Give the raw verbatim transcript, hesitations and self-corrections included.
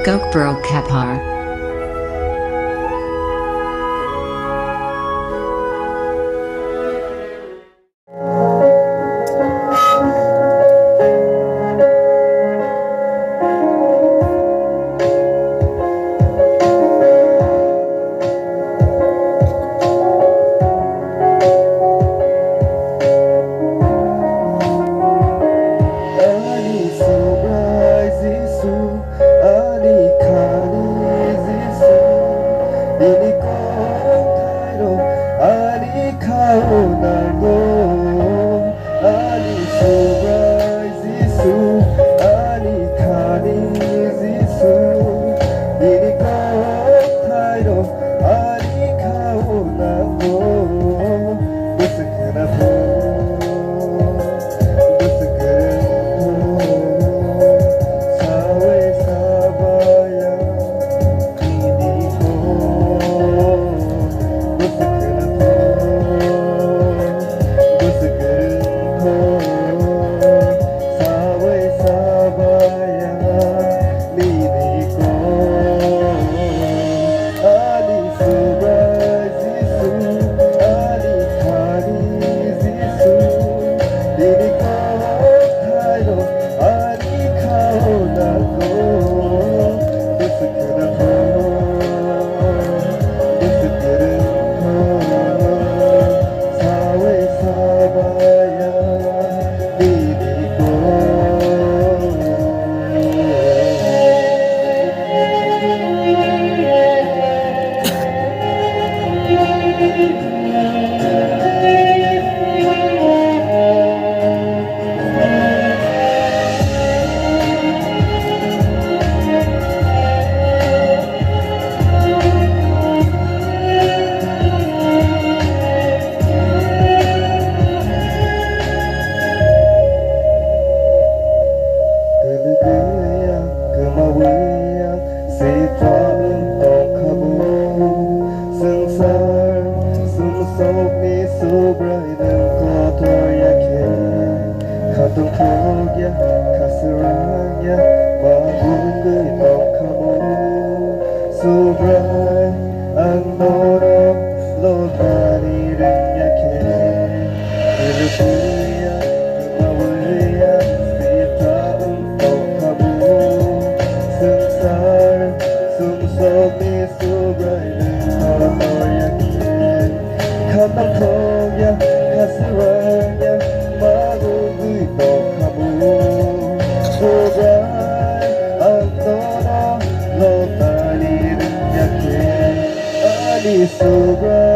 Gokbro Khapar. Ani Subrai Jisu, ani khani Jisu, nini kongthairok ani khao nango. Ani Subrai Jisu, ani khani Jisu, nini kongthairok ani khao nango. Bwswk khwnathok, bwswk kwrwngthok, sawi sabaya. Kwlwgwi ang, kwmawi ang, sitra wng tongkha bo. Swngchar sumsokni Subrai nwng kotor ya khe, khatungthok ya, khaswrang ya, ma wngwi tongkha bo. Subrai, ang norok lobani rwngya khe, kwrwngya, kwmawiya, sitra wng tongkha bo. Swngchar sumsokni Subrai nwng kotor ya khe, khatungthok ya, khaswrang ya, ma wngwi tongkha bo. Subrai, ang nono lobani rwngya khe, ani Subrai.